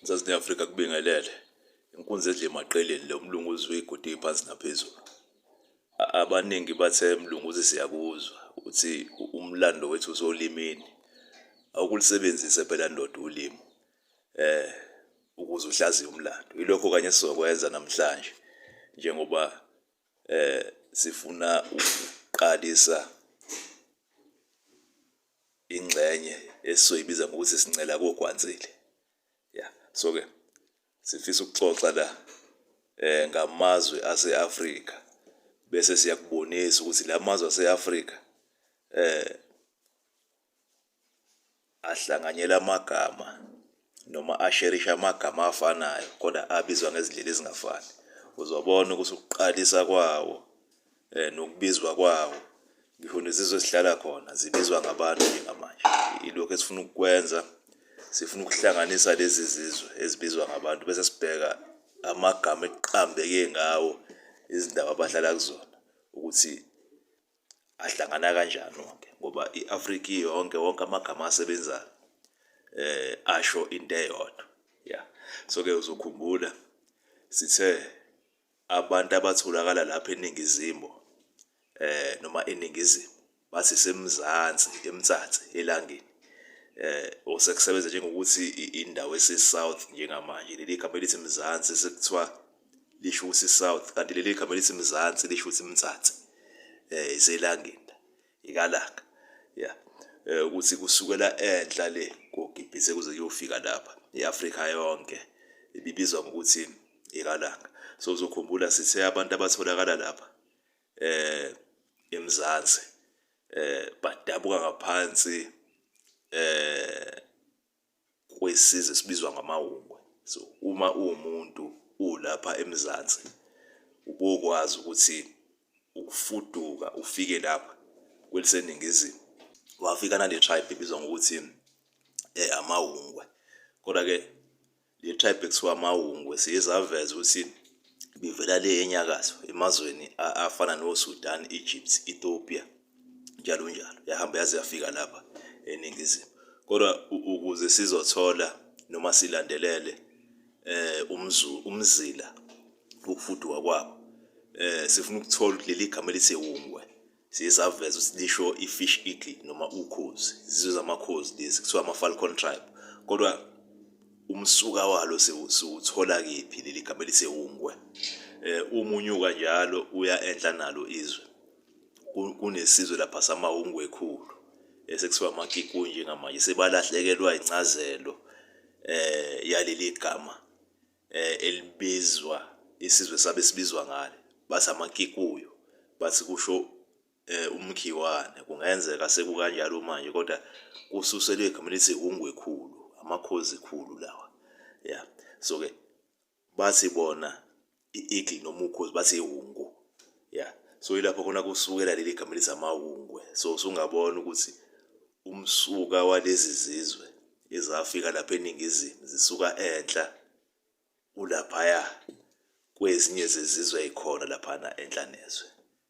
Mzansi ne-Afrika kubingelele. Inkunzi edla emaqeleni le umlunguzi uyigodi phansi naphezulu. Abaningi bathe mlunguzi siyakuzwa ukuthi umlando wethu usolimini. Awukulisebenzise phela ndoda ulimi ukuze uhlaziye umlando. Yilokho kanye esizokwenza namhlanje njengoba sifuna ukuqalisa ingxenye esizoyibiza ngokuthi sincela kogwansile. Ya, so ke sifisa ukuxoxa la ngamazwe ase-Afrika bese siyakubonisa ukuthi la mazwe ase-Afrika ahlanganyela amagama noma asherisha amagama afanayo kodwa abizwa ngezindlela ezingafani. Uzobona ukuthi ukuqalisa kwawo nokubizwa kwawo ngisho nezizwe esihlala khona zibizwa ngabantu njengamanje. Ilokhu esifuna ukukwenza, sifuna ukuhlanganisa lezi zizwe ezibizwa ngabantu bese sibheka amagama ekuqambeke ngawo izindawo abahlala kuzona ukuthi ahlangana kanjani wonke ngoba i-Afrika iyonke wonke amagama asebenzayo asho into eyodwa. Ya, so ke uzokhumbula sithe abantu abatholakala lapha eNingizimu noma eNingizimu bathi semzansi eMthatha elangeni osekusebenza njengokuthi indawo ese-south njengamanje. Leli gama elithi Mzansi sekuthiwa lisho ukuthi south, kanti leli gama elithi Mzansi lisho ukuthi Mthatha, iselangeni la, ikalanga ya, ukuthi kusukela enhla le koGibhithe kuze kuyofika lapha i-Afrika yonke ibibizwa ngokuthi ikalanga. So uzokhumbula sithe abantu abatholakala lapha eMzansi badabuka ngaphansi kwesizwe esibizwa ngamaWungwe. So uma uwumuntu ulapha eMzansi ubokwazi ukuthi ukufuduka ufike lapha kweliseNingizimu wafika nale tribe ebizwa ngokuthi amaWungwe. Kodwa-ke le tribe ekuthiwa amaWungwe siye saveza ukuthi bivela le enyakatho emazweni afana no-Sudan, Egypt, Ethiopia njalo njalo, yahamba yaze yafika lapha eNingizimu. Kodwa ukuze sizothola noma silandelele umzila wokufuduka kwabo, sifuna ukuthola ukuthi leli gama elithi Wungwe siye saveza ukuthi lisho i-fish eagle noma ukhozi, izizwe zamakhozi lezi kuthiwa ama-falcon tribe. Kodwa umsuka walo siwuthola kephi leli gama elithi Wungwe? Uma unyuka njalo uya enhla nalo izwe, kunesizwe lapha samaWungwekhulu esekuthiwa amaKikuyu njengamanje, sebalahlekelwa incazelo yaleli gama elibizwa isizwe sabe sibizwa ngale, bathi amaKikuyu, bathi kusho umkhiwane. Kungenzeka sekukanjalo manje kodwa kususelwe egameni elithi Wungwekhulu, amakhozi khulu lawa. Ya, so-ke bathi bona i-eagle noma ukhozi bathi iwungu. Ya, so yilapho khona kusukela leli gama elithi amaWungwe. So usungabona ukuthi umsuka walezi zizwe ezafika lapha eNingizimu zisuka enhla ulaphaya kwezinye zezizwe ey'khona laphana enhla nezwe.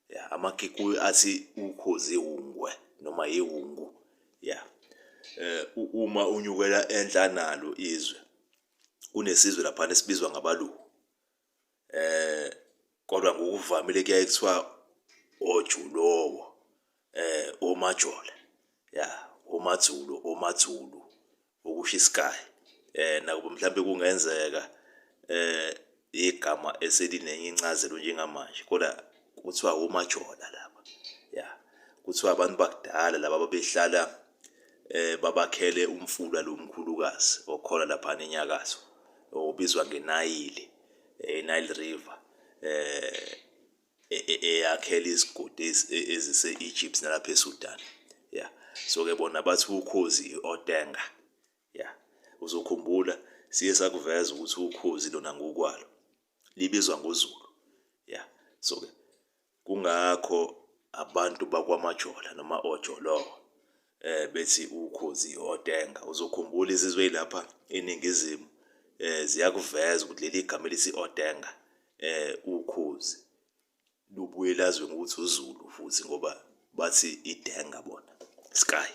Ya, amaKikuyu athi ukhozi iwungwe noma iwungu. Ya, uma unyukela enhla nalo izwe kunesizwe laphana esibizwa ngabaLungu. Kodwa ngokuvamile kuyaye kuthiwa oJulowo, oMajola, ya, oMatsulu, oMatsulu okusho isky. Nakuba mhlampe kungenzeka igama eselinenye incazelo njengamanje kodwa kuthiwa oMajola laba, ya. Kuthiwa abantu bakudala laba ababehlala babakhele umfula lo omkhulukazi okhona laphana enyakatho obizwa ngeNayili, iNile River, eyakhela izigodi ezise-Egypt nalapha eSudan. Ya, so-ke bona bathi ukhozi i-Otenga. Ya, uzokhumbula siye sakuveza ukuthi ukhozi lona ngokwalo libizwa ngoZulu. Ya, so-ke kungakho abantu bakwaMajola noma oJolowa bethi ukhozi i-Otenga. Uzokhumbula izizwe ey'lapha eNingizimu ziyakuveza ukuthi leli gama elithi Otenga ukhozi lubuye laziwe ngokuthi uZulu futhi ngoba bathi idenga bona, sky,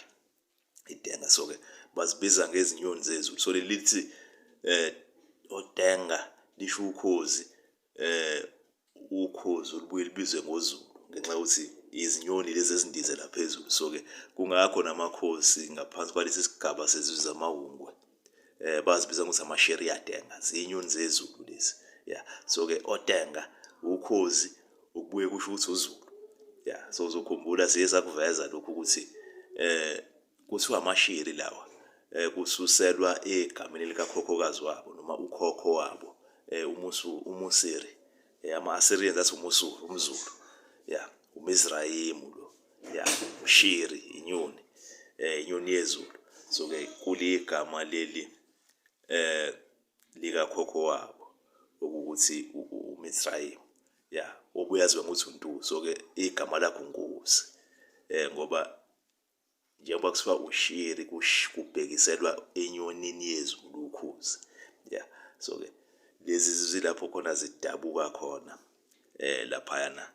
idenga. So-ke bazibiza ngezinyoni zezulu. So leli lithi Odenga lisho ukhozi, ukhozi olubuye lubizwe ngozulu ngenxa yokuthi izinyoni lezi ezindizela phezulu. So-ke kungakho namakhosi ngaphansi kwalesi sigaba sezizwe zamawungwe bazibiza ngokuthi amasheriyadenga, ziyinyoni zezulu lezi. Ya, so-ke odenga ukhozi ukubuye kusho ukuthi uzulu. Ya, so uzokhumbula siye sakuveza lokhu ukuthi kuthiwa amashiri lawa kususelwa egameni likakhokhokazi wabo noma ukhokho wabo umusu umusiri ama-Assyrians athi umusuru umZulu ya uMizrayimu lo ya ushiri inyoni inyoni yezulu. So ke kuligama leli likakhokho wabo okuwukuthi uMizrayimu ya obuye aziwe ngokuthi uNtu. So ke igama lakhe uNkosi ngoba njengoba kuthiwa ushiri kubhekiselwa enyonini yezulu ukhozi ya. So ke lezi zizwe lapho khona zidabuka khona laphayana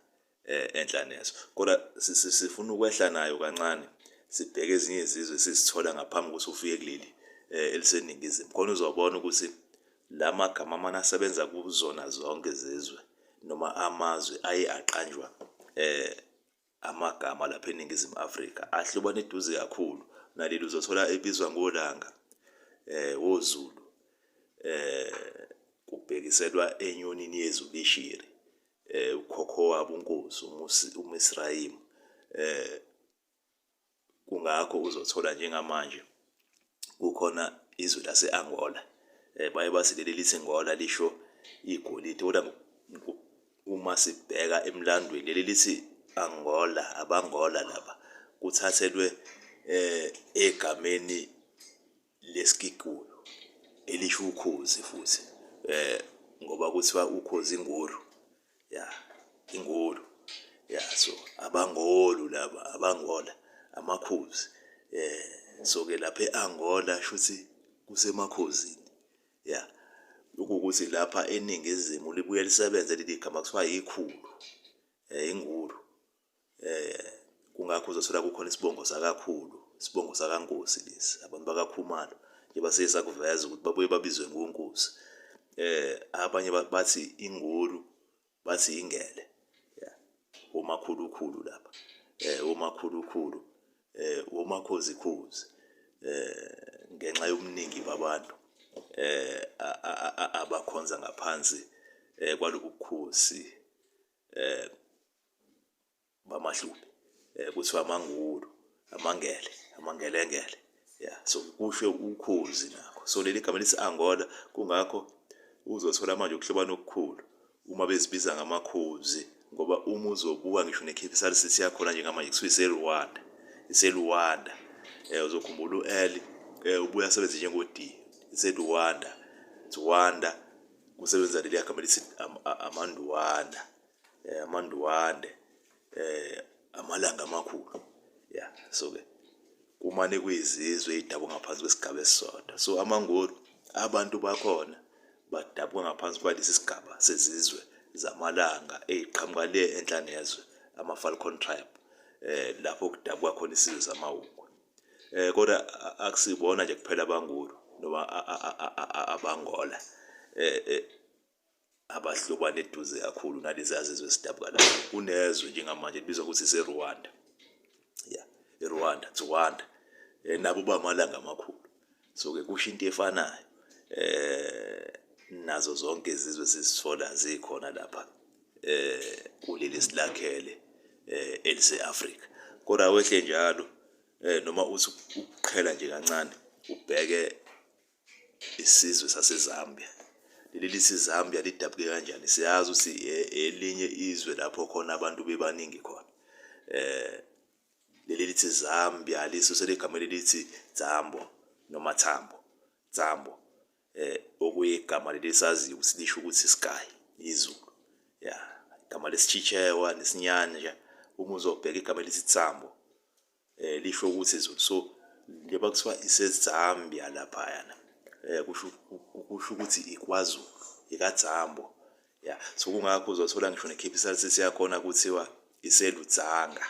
enhla nezwe, kodwa sifuna ukwehla nayo kancane sibheke ezinye izizwe sizithola ngaphambi kokuthi ufike kuleli eliseningizimu khona uzobona ukuthi la magama amane asebenza kuzona zonke izizwe noma amazwe aye aqanjwa amagama lapha eNingizimu Afrika ahlobana eduze kakhulu naleli uzothola ebizwa ngolanga woZulu kubhekiselwa enyonini yezulu ishiri ukhokho wabo uNkosi uMisrayimu Kungakho uzothola njengamanje kukhona izwe lase-Angola baye bathi leli lithi Ngola lisho igolide, kodwa uma sibheka emlandweni leli lithi Angola, abaNgola laba kuthathelwe egameni lesiKikuyu elisho ukhozi futhi ngoba kuthiwa ukhozi inguru. Ya, ingolo ya. So abangolu laba abangola amakhozi so-ke lapha e-Angola shuthi kusemakhozini ya. Okuwukuthi lapha eNingizimu libuye lisebenze leli gama kuthiwa yikhulu ingulu. Kungakho uzothola kukhona isibongo sakaKhulu, isibongo sakaNkosi lesi, abantu bakaKhumalo njengoba siye sakuveza ukuthi babuye babizwe ngoNkosi. Abanye bathi ingulu, bathi ingele, ya, omakhulukhulu lapha, omakhulukhulu, omakhozikhozi, ngenxa yobuningi babantu abakhonza ngaphansi kwalobu bukhosi bamaHlubi kuthiwa amaNgulu, amaNgele, amaNgelengele ya. So kusho ukhozi nakho. So leli gama lithi Angola kungakho uzothola manje ukuhlobana okukhulu uma bezibiza ngamakhozi ngoba uma uzobuka ngisho ne-capital city yakhona njengamanje kuthiwa iseRwanda, iseLuanda. Uzokhumbula u-L ubuye asebenze njengo-D, iseLuanda, Rwanda kusebenza leliya gama elithi amaNduwanda. Amanduwande amalanga amakhulu ya. So ke kumane kuyizizwe ey'dabuka ngaphansi kwesigaba esisodwa. So amaNguni abantu bakhona badabuka ngaphansi kwalesi sigaba sezizwe zamalanga ey'qhamuka le enhla nezwe, ama-Falcon tribe lapho kudabuka khona isizwe samaWungwe. Kodwa akusibona nje kuphela abaNguni noma abaNgola abahlobana eduze kakhulu nalezi zizwe esidabuka la. Kunezwe njengamanje libizwa ukuthi iseRwanda, ya, iRwanda, Rwanda, nabo bamalanga amakhulu. So-ke kusho into efanayo nazo zonke izizwe sizithola zikhona lapha kuleli silakhele elise-Afrika. Kodwa wehle njalo noma uthi ukuqhela nje kancane ubheke isizwe saseZambia. Leli lithi Zambia lidabuke kanjani? Siyazi ukuthi elinye izwe lapho khona abantu bebaningi khona. Leli lithi Zambia lisusela egameni elithi Zambo noma Thambo, Zambo okuyigama leli esaziyo ukuthi lisho ukuthi sky, izulu. Ya, igama lesiChichewa nesiNyanja uma uzobheka igama elithi Tsambo lisho ukuthi izulu. So njengoba kuthiwa iseZambia laphayana kusho kusho ukuthi ikwaZulu, ikaDzambo ya. So kungakho uzothola ngisho ne-capital city yakhona kuthiwa iseLudzanga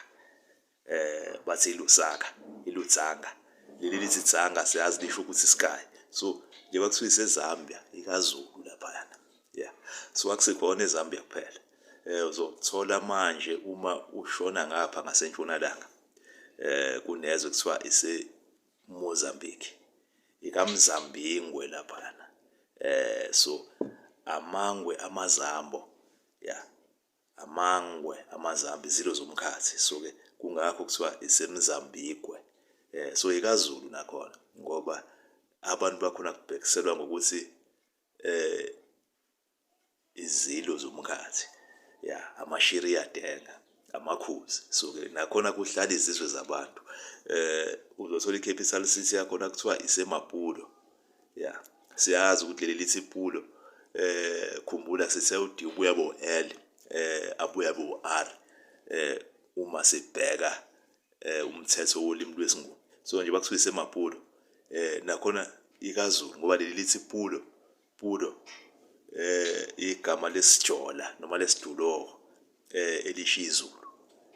bathi iLusaka, iLudzanga. Leli lithi Dzanga siyazi lisho ukuthi sky. So Njengoba kuthiwa iseZambia ikaZulu laphayana, ya, so akusikhona eZambia kuphela. Uzothola manje uma ushona ngapha ngasentshonalanga kunezwe kuthiwa ise-Mozambique, ikaMzambingwe laphayana. So amangwe amazambo, ya, amangwe amazambi, izilo zomkhathi. So-ke kungakho kuthiwa iseMzambikwe. So ikaZulu nakhona ngoba abantu bakhona kubhekiselwa ngokuthi izilo zomkhathi, ya, amashiriyadenga, amakhuzi. So-ke nakhona kuhlala izizwe zabantu. Uzothola i-capital city yakhona kuthiwa iseMaputo, ya. Siyazi ukuthi leli lithi Pulo, khumbula sithe u-D ubuya bo-L, abuya bo-R, uma sibheka umthetho wolimi lwesiNguni. So nje bakuthiwa iseMaputo, nakhona ikaZulu ngoba leli lithi Pulo, Pulo, igama lesiJola noma lesiDuloko elisho izulu,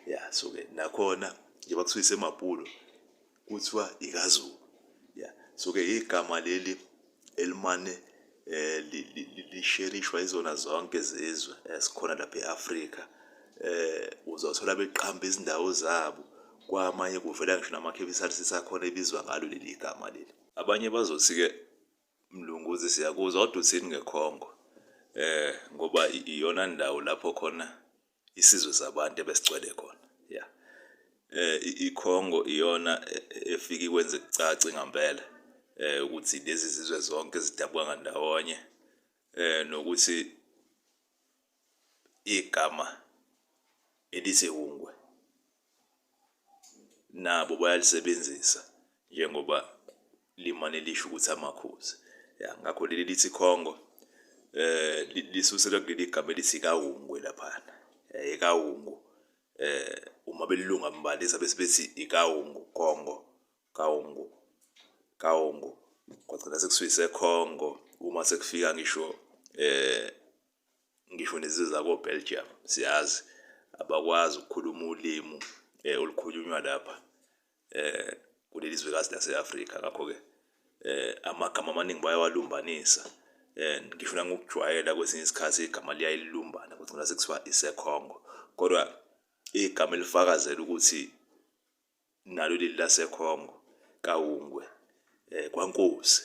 ya. So ke nakhona njengoba kuthiwa iseMaputo kuthiwa ikaZulu, ya. So ke igama leli elimane lisherishwa izona zonke izizwe esikhona lapha e-Afrika. Uzothola beqamba izindawo zabo, kwamanye kuvela ngisho nama-capital city akhona ebizwa ngalo leli gama leli. Abanye bazothi-ke, Mlunguzi, siyakuzwa, kodwa uthini ngeKhongo? Ngoba iyona ndawo lapho khona isizwe sabantu ebesigcwele khona, ya. IKhongo iyona efike ikwenze kucace ngampela ukuthi lezi zizwe zonke zidabuka ngandawonye, nokuthi igama elithi Hungwe nabo bayalisebenzisa njengoba limane lisho ukuthi amakhosi, ya. Ngakho leli lithi Congo lisuselwa kuleli gama elithi kaWungwe laphana, ekaWungu. Uma belilunga mbalisa bese bethi ikaWungu Congo, Kawungu, Kawungu, kwagcina sekuthiwa iseCongo. Uma sekufika ngisho ngisho nezizwe zako-Belgium, siyazi abakwazi ukukhuluma ulimi olukhulunywa lapha kuleli zwekazi lase-Afrika. Ngakho-ke amagama amaningi bayawalumbanisa, ngisho nangokujwayela kwesinye isikhathi igama liyaye lilumbane, kugcina sekuthiwa iseCongo. Kodwa igama elifakazela ukuthi nalo leli laseCongo, kaWungwe, kwaNkosi,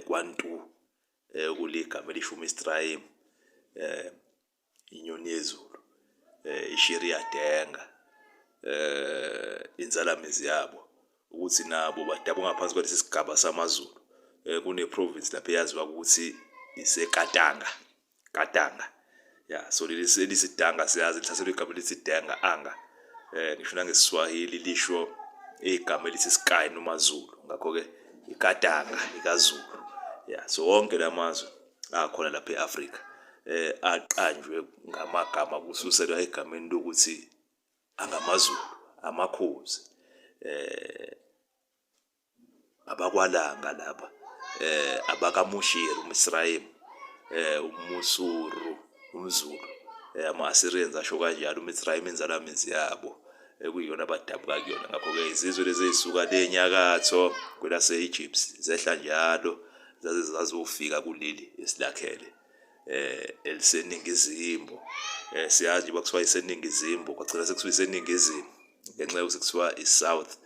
kwaNtu, okuligama elisho uMistrayim, inyoni yezulu, ishiriyadenga, inzalamizi yabo, ukuthi nabo badabuka ngaphansi kwalesi sigaba samaZulu. Kune-province lapha eyaziwa ukuthi iseKatanga, Katanga, ya. So leli elithi siyazi lithathelwe igama elithi denga anga, ngisho nangeSiswahili lisho igama elithi sky noma Zulu. Ngakho-ke iKatanga ikaZulu, ya. So wonke lamazwe akhona lapha e-Afrika aqanjwe ngamagama kususelwa egameni lokuthi angamaZulu, amakhosi, abakwaLanga laba, abakaMushiri, uMisrayim, uMusuru, umZulu, ama-Assyrians asho kanjalo, uMisrayim inzalamizi yabo ekuyiyona abadabuka kuyona. Ngakho-ke izizwe lezi ey'suka le enyakatho kwelase-Egypt zehla njalo zaze zazofika kuleli esilakhele eliseningizimu. Siyazi njengoba kuthiwa iseningizimu, kwagcina sekuthiwa iseningizimu ngenxa yokuthi kuthiwa i-South.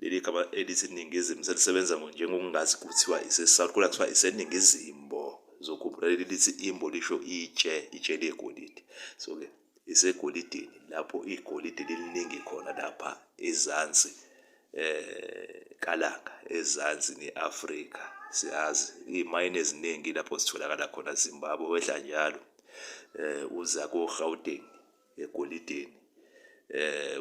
Leli gama elithi ningizimu selisebenza njengokungathi kuthiwa ise-South, kodwa kuthiwa iseningizimbo. Uzokhumbula leli lithi imbo lisho itshe, itshe legolide. So-ke isegolideni lapho igolide liliningi khona lapha ezansi kaLanga, ezansi ne-Afrika. Siyazi iy'mayini eziningi lapho zitholakala khona, Zimbabwe wehla njalo uza ko-Gauteng egolideni,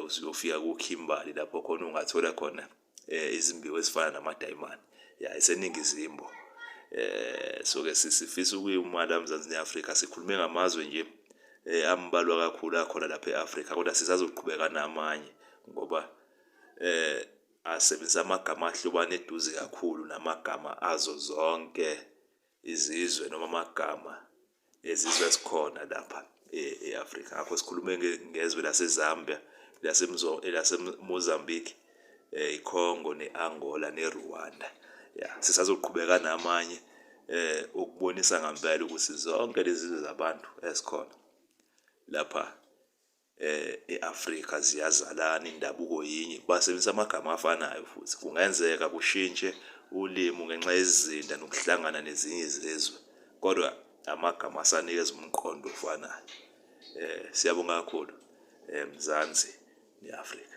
uzuyofika ko-Kimberley lapho khona ungathola khona izimbiwa ezifana namadayimane, ya, iseningizimu. So-ke sifisa ukuyuma la Mzansi ne-Afrika, sikhulume ngamazwe nje ambalwa kakhulu akhona lapha e-Afrika, kodwa sisazoqhubeka namanye ngoba asebenzisa amagama ahlobane eduze kakhulu namagama azo zonke izizwe noma amagama ezizwe esikhona lapha e-Afrika. Ngakho sikhulume ngezwe laseZambia, elaseMozambique, iCongo ne-Angola neRwanda. Ya, sisazoqhubeka namanye. Ukubonisa ngampela ukuthi zonke lezi zizwe zabantu ezikhona lapha e-Afrika ziyazalana, indabuko yinye, basebenzisa amagama afanayo futhi. Kungenzeka kushintshe ulimi ngenxa yezizinda nokuhlangana nezinye izizwe, kodwa amagama asanikeza umqondo ofanayo. Siyabonga kakhulu Mzansi ne-Afrika.